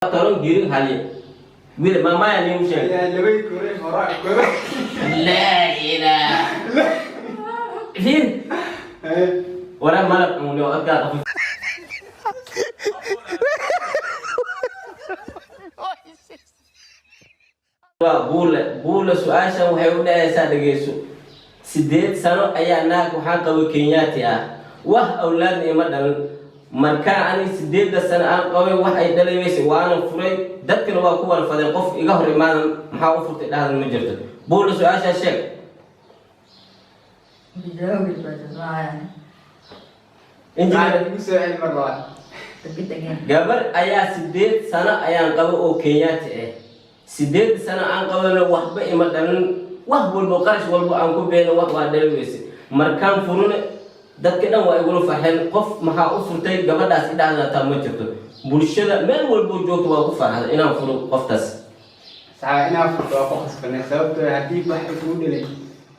Tolong giring hali. Wiil mamaya ni sheeg. Ayaa labay kore hora kore. Laa ilaa. Fiir. Waraa malab cuno adkaa qafif. Waa buule buule, su-aashan waxay u dhacaysaa, dhegeyso. 8 sano ayaa naag waxaan qabay Kenyaati ah, wax awlaadna ima dhalin. Markaa ani 8-da sano aan qabay wax ay dhalay weyse, waana furay, dadkana waa ku walfadeen. Qof iga hor imaadan maxaa u furtay dhahdan ma jirto. Buule, su-aashaa sheeg. Injineer. Igu soo celi mar labaad. Gabar ayaa 8 sano ayaan qaba oo Kenyaati ah. 8 sano aan qabana waxba ima dhalin. Wax walbo, qarash walbo aan ku beeno, wax waa dhali weyse. Markaan furune dadka dhan waa igula farxeen. Qof maxaa u furtay gabadhaas idhahda taa ma jirto. Bulshada meel walbo joogto waa ku farxda inaan furo qoftaas. Saxaa, inaa furto waa ku khasbanay, sababtoo ah haddii wax ay kuu dhalay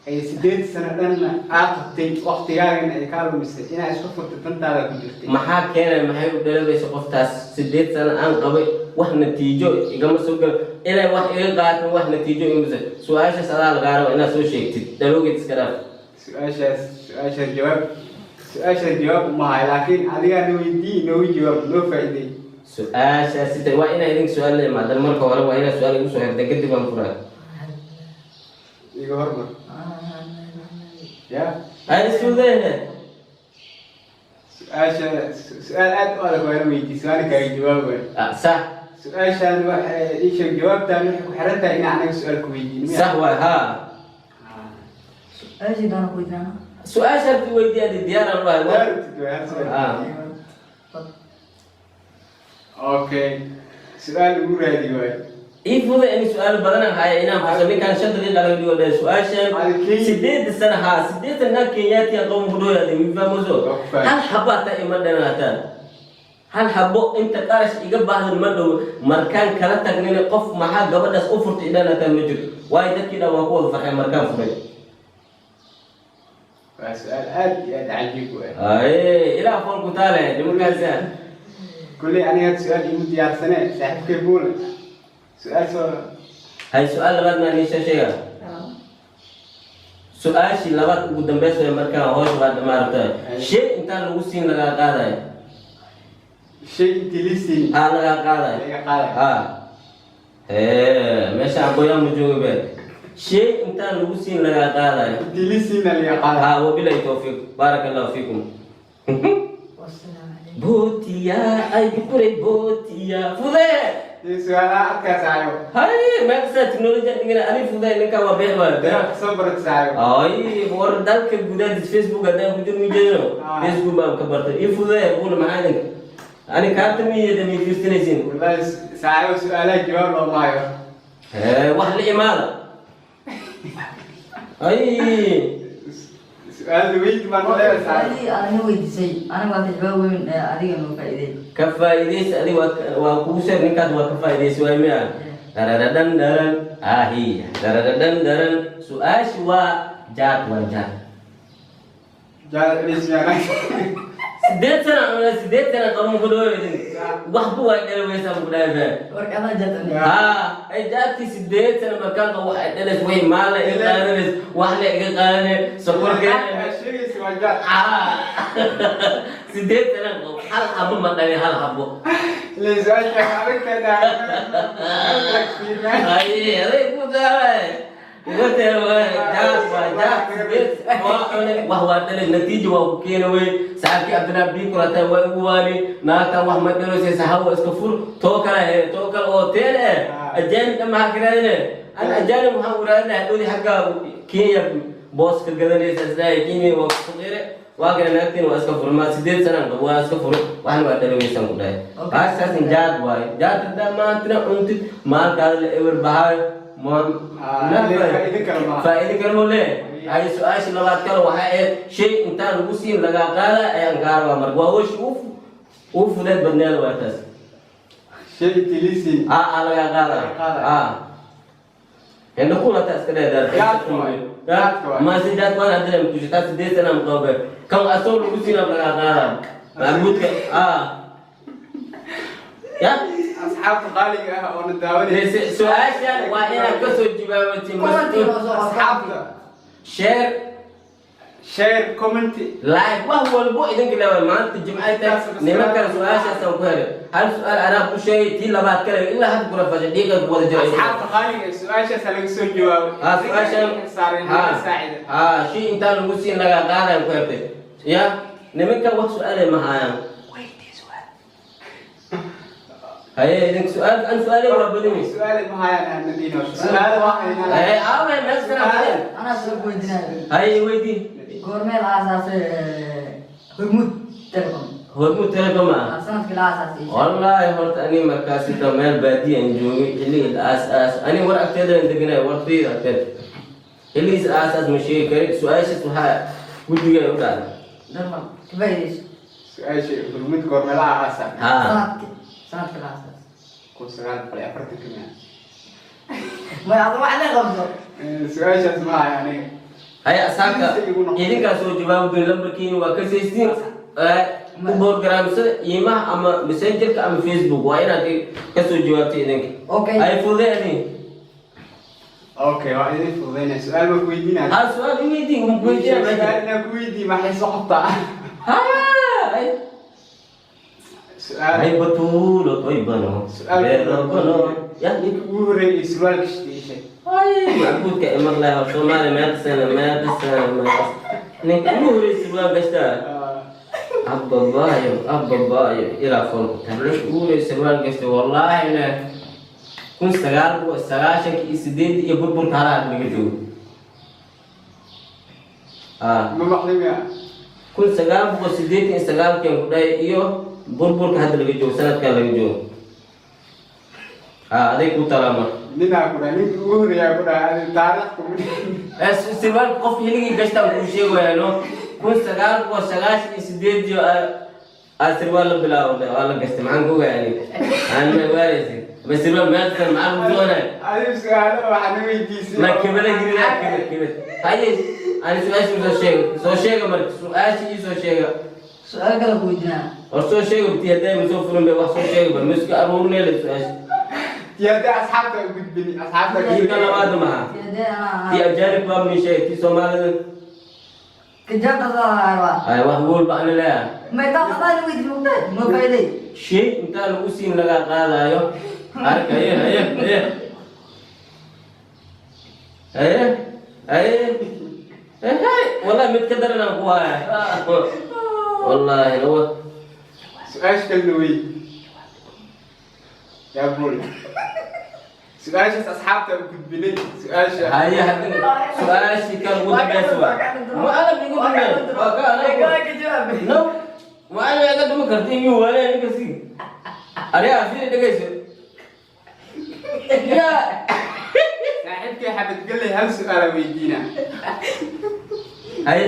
ay 8 sano dhanna aa qabtay, waqtigaagana ay kaa lumisay, inaa isku furto dantaada ku jirtay. Maxaa keenay? Maxay u dhali weyse qoftaas? 8 sano aan qabay, wax natiijo igama soo galo. Inay wax iga qaatan, wax natiijo igama soo. Su-aashaas adaa lagaa raba inaad soo sheegtid, dhaloogeed iska dhaaf. Su-aashaas jawaab uma hayo, laakiin adigaa na weydii, noogu jawaab, noo faa'iiday. Su-aashaasi waa inaa idinka su-aal la imaadan. Marka hore waa inaa su-aal igu soo xirta, kadib aan furaa. Iga hormar ya. Ay isfudeene. Su-aasha su-aal aad u adag waana weydiisay, waana kaaga jawaab waay. Ah, sax. Su-aashaan waxay ii sheeg, jawaabtaan waxay ku xiran tahay inaan anaga su-aal ku weydiin miya? Sax waay, haa. Su-aashaad weydiiya, diyaaraan u ahay. Diyaar u tid waay, hal su'aal. Ah. Okay, su-aal ugu raadi waayo. Ii fuday ani, su-aal badanaan haya inaan fuso. Ninkaan 5 daqiiqa laga dhigo dhe su-aashan. 8 sana, haa, 8 naag Kenyaati qowm ku dhooyaade mifamoso. Waa ku fahmay. Hal xabo hataa ima dhanaataan, hal xabo inta qarash iga baahdan ma dhow. Markaan kala tagnina qof maxaa gabadhaas u furtay idhanataan ma jirto, waayo dadkii dhan waa ku wada farxeen markaan furay. Waa su-aal aad iyo aad cajiib u ah. Ay ilaa fool ku taale nimankaasa. Kulley aniga hadda su-aal iimu diyaarsane, saaxiibkay buule su-aal soo. Hay, su-aal labaad maan iisha sheega. Su-aashii labaad ugu dambeysa way. Markaan hoos waa maaragtay, shay intaan lagu siin lagaa qaadayo. Shay intii lii siin. Haa, lagaa qaadayo. Laga qaaday. Ha, meesha aqooyaan ma jooga be. Shay intaan lagu siin lagaa qaadayo. Intii lii siinna laga qaaday. Ha, wabilahi tawfiiq, baaraka allahu fiikum. Bootiya ay bukuray, bootiya fudee. Dee su-aalaha adkaa, saaxiibo. Hay, meeqsaa technology dhigana ani fudee, ninkan waa beex waayo. Dee wax soo barat, saaxiibo. Ay, war dalka gudaha Facebook haddaan ku jiro mijeedno. Facebook baan ka bartay. Ii fudee buuna, maxaa idinka ani kaarta miyada mi fiirsanaysiin? Wallahi saaxiibo, su-aalaha jawaab looma hayo. Wax la imaada ay. Su-aal weyd baan leeyahay, saaxiibo. Ka faa'iidaysa adi, waa kugu sheeg ninkaas waa ka faa'iidaysa waay miya. Daradadhan daran ahi, daradadhan daran. Su-aashi waa jaad, waa jaad. Jaad ismiana. 8 sana cunay, 8 sana qaban ku dhaweydin, waxba waa dhala weysaa ku dhaafaa. Haa, ay jaadkii 8 sana markaan qabo waxay dhalays way maal la iga qaadanays, wax la iga qaadanay sokorkeen. Sheegaysa waa jaad. Haa, 8 sana qabo, hal xabo ma dhalin, hal xabo. Ilaa su-aasha adag tahay. Ay, aday ku tahay uga teer. Jaad waa jaad. 8 waa cunay, wax waa dhalay, natiija waa ku keena wey. Saaxiibkii Cabdillah Biikul hataa waa igu waani, naagtan wax ma dhaloysay, saxaabo iska fur, too kale he, too kale oo teen eh. Ajaanib dhan maxaa ka raadine? An ajaanib waxaan u raadinay hadhowdii xagga Kenya boos ka gadanaysa isleeyahay. Kenya waa ku faqiire, waa kana naagtiin waa iska fur. Ma 8 sanaan qabo, waa iska furo, waxna waa dhaloweysaan ku dhahay. Baasaasin jaad waaye. Jaad haddaa maantina cuntid, maalkaada la ewer bahaayo. Faa'iido kale malaha. Faa'iido kale mo leeyahay. Hay, su-aasha labaad kale waxay ahayd shay intaan lagu siin lagaa qaada ayaan kaa rabaa. Marka waa hoshi uu fudeed badneed waa taas. Shay intii lii siin. Aa, lagaa qaada. Lagaa qaada. Aa, indho kulata iska dheer. Jaadka waay. Jaadka waay. Ma si jaad waan hadda ku jirtaa, 8 sana maqabe kan asoo lagu siina lagaa qaada maamuudka. Aa, ya. Asxaabta qaaliga ah oo na daawanaysa. Su-aashan waa inaad kasoo jawaabatay, Mascuud. Asxaabta, share, share, comment, like, wax walbo idinka leewaay. Maanta jimcay tahay, nimankan su-aashaasaan ku helay. Hal su-aal anaa ku sheegay, tii labaad kale ilaa hadda kula fashay, dhiiga ku wada jiray. Asxaabta qaaliga ah, su-aashaas laga soo jawaabo. Ha, su-aashan saareen saacida. Ha, shay intaan lagu siin lagaa qaadayan ku hertay ya. Nimankan wax su-aalay ma hayaan. Haye, idinka su-aal an su-aalay waa badan yihiin. Su-aal ma hayaan aan nadiino, su-aal waa haynaa. Haye, aawe meel sana badan. Anaa soo weydiinaya. Haye, weydii. Goormee la aasaasay Hormuud Telecom? Hormuud Telecom ah? Sanadkii la aasaasay. Wallaahi horta ani markaas inta meel baadiya aan joogay xilligii la aas-aas, ani war agteeda aan deganay, wartayda agteeda xilligiis aas-aas ma sheegi karin. Su-aashaas waxaa guddiga u dhacday. Darmal ka faa'iidayso. Su-aasha Hormuud goormeelaha aasa? Ha. Sanadkii la aasaasay. 1940-kii miya? May adu wax la qabso. Su-aashaas ma hayo aniga. Haya asaabta, idinkaa soo jawaabi doon. Lambarkiina waa ka saysiin ku borgaraamsada iimaha ama Messengerka ama Facebook. Waa inaad ka soo jawaabtay idinka. Okay. Ay fudee adin. Okay, waa idin fududaynaya. Su-aal ma ku weydiinaya? Ha, su-aal i weydii, ma ku weydiinaa. Su-aal inaan ku weydiiyo maxay soo qabtaa? Ha. Su-aal. Ay batuulo toybano. Su-aal. Beerogono ya. Ninka ugu horreeyay surwaalka shitay ii sheeg. Ay, macbuudka imaqlay hor Soomaaliya, meeqa sana, meeqa sana, meeqa ninka ugu horreysay waa gashtaa? Abbabaayo, abbabaayo, ilaa foolku taa. Ninka ugu horreysay waa gashtay, wallaahina 1998 iyo burburka halaha laga joogo. Ma maqli miya? 1989-kan ku dhahay iyo burburka hadda laga joogo, sanadkan laga joogo. Aday ku talaa marka. Ninaa ku dhahay, ninka ugu horreeyaa ku dhahay, adi taariikh kuma dhihin. Sirwaalka qof xilligii gashtaan kuu sheegayaa, no, 1998 iyo aa sirwaal la bilaabo waa la gashtay. Maxaan ku ogahay aniga? Aan ma waaraysa ba sirwaal meelkan maxaan ku doonaya? Adigu su-aalo waxaa na weydiisay. Ma kibada girida, kibad kibad. Haye, ani su-aasha soo sheega, soo sheega marka, su-aasha ii soo sheega. Su-aal kale ku weydiinaa. War soo sheega ti, hadday ma soo furin bay wax soo sheega ba miska aruurnele su-aasha. Tii haddii asxaabta u gudbini, asxaabta. Tii ka labaad maha? Tidee anaa. Tii ajaanib baa min sheegay, tii Soomaalida. Kajaabta soo harwa. Ay, wax walba ani leeyahay. May taa qabaan weydiin mugtay ma faa'iiday. Shay intaa lagu siin laga qaadayo. Arka, haye haye haye haye haye haye, wallahi mid ka daran aan ku haya, wallahi lawa. Su-aasha kalena wey yaa bul, su-aashaas asxaabta u gudbinay su-aasha. Haye, haddana su-aashii kan ugu dambeysa waa ma ana igu dambeey waa ka anaga, no, ma ana iga dhumi karti inuu waanaya ninka si ariga fiiri dhegeyso ya. Saaxiibkay xabadgeley hal su-aala weydiina. Haye,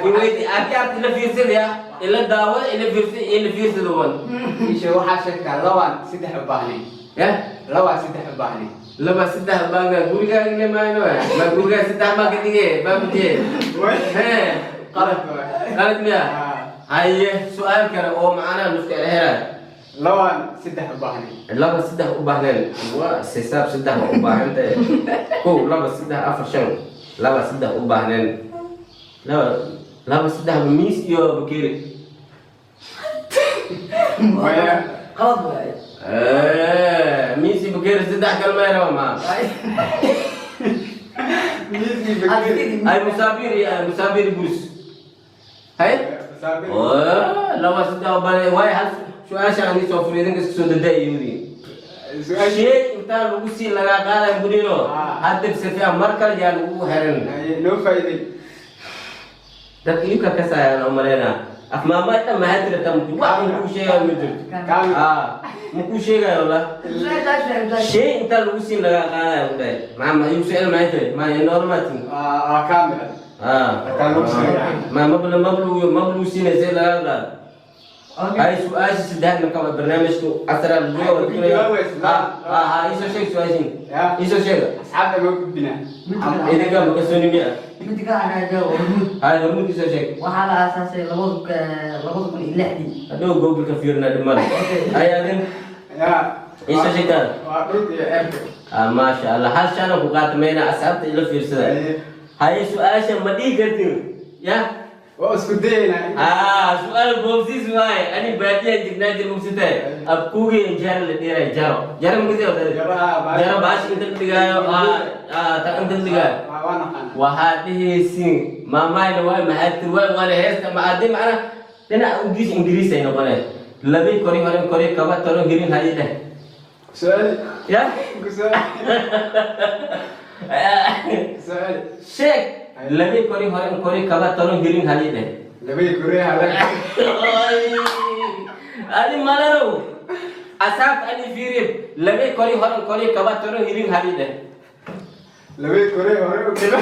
iweydi arki arki ila fiirsadaya, ila daawada, ila fiirsada, ila fiirsada wan. Isha waxaa sheegtaa labaan saddex u baahnayn. Ya. Labaan saddex u baahnayn. Laba saddex baaga gurigaaga ile maayno, ma gurigaa saddex baa ka dhige baa kujee. Hee. Qalad waay. Qalad miya? Haye, su-aal kale oo macnaha nuska helay. Labaan saddex u baahnayn. Laba saddex u baahneen waa xisaab, saddex waa u baahan tahay. Kow, laba, saddex, afar, shan, laba saddex u baahneen, laba laba saddex, miis iyo bakeeri. Maya. Qalad waaye. Miis iyo bakeeri saddex kale ma raba ma. Miiskii bakeeri. Ay, musaafir iyo musaafir bus hay. Musaafir. Laba saddex u baahneen waayo. Hal su-aasha aan soo furay, idinka iska soo dadaayo. Su-aasha. Shay intaan lagu sii lagaa qaadan gudino. Hadda si fiican mar kale yaa lagu xiran. Haye, noo faa'iiday. Dadka iibka kasayaan u malaynaa afmaama dhan maxaa jirta, wax makuu sheegayo ma jirto. Kaamil. Makuu sheegayo wallah. Shay intaan lagu siin lagaa qaadaya ku dhahay maa ma igu socel maxay tahay ma normatin. Waa kaamil. Intaan lagu siin. Ma mabla mablu mablu siinaysa lagaa qaado. Hay, su-aasha saddexaad marka waa barnaamijku casra. Jawaab. Ha, iisoo sheeg su-aashin. Ya. Iisoo sheega. Asxaabta ma gudbinaa. Idinka ma kalsooni miya? Mid kale anaa jawaab, Hormuud. Hay, Hormuud iisoo sheeg. Waxaa la aasaasay 2006-dii. Hadhow Google-ka fiirina dhimada. Hay, adin. Ya. Iisoo sheegtaa. Waa dhulka iyo ceebka. Ah, maasha Allah, hal shana ku qaatamayna. Asxaabta ila fiirsada. Haye, su-aasha ma dhihi kartin ya? Waa isku dayaynaa. Ah, su-aal boobsiis waaye. Ani baadiya jignaa jir mugsitaa, abkuugi jaro la dheeray, jaro jaro mugsi. Jaro, ah, jaro baash inta la dhigaayo, ah, ta inta la dhigaayo. Waa naqaana. Waxaad dhihaysiin maamayna waay, maxaa tir waay, waana heesta ma haddii macnaha dhinaca Ingiriis, Ingiriis ay noqoneen. Labi kori horen kori kaba toro hirin hayi dheh. Su-aal. Ya. Ku su-aal, su-aal. Sheeg, labi kori horen kori kaba toro hirin hayi dheh. Labay koreha la. Adi malarow, asaabta ani fiirib. Labi kori horen kori kaba toro hirin hayi dheh. Labay kore hore u kaba.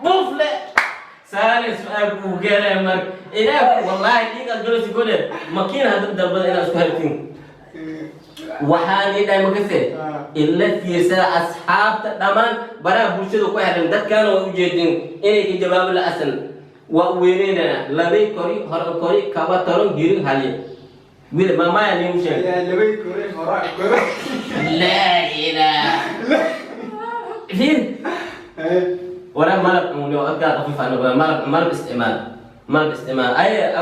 Bufle saale su-aal kuu keenaya. Marka ilaah, wallahi dhiigaad galaysa gole makiina hadda dalbada inaad isku heltiin. Waxaan ii dhahay makase ila fiirsada asxaabta dhammaan baraha bulshada ku xiran, dadkaana waa ujeedin inay ka jawaabo la asan waa weyneynaya. Labay kori hore kori kaba taron hirin halye wiil maamaya niigu sheegay. Labay kore hore kore. Laa ilaah, fiir. Waraa malab cunno, adkaa khafiif aan noqda. Malab, malab isticmaal, malab isticmaal ay.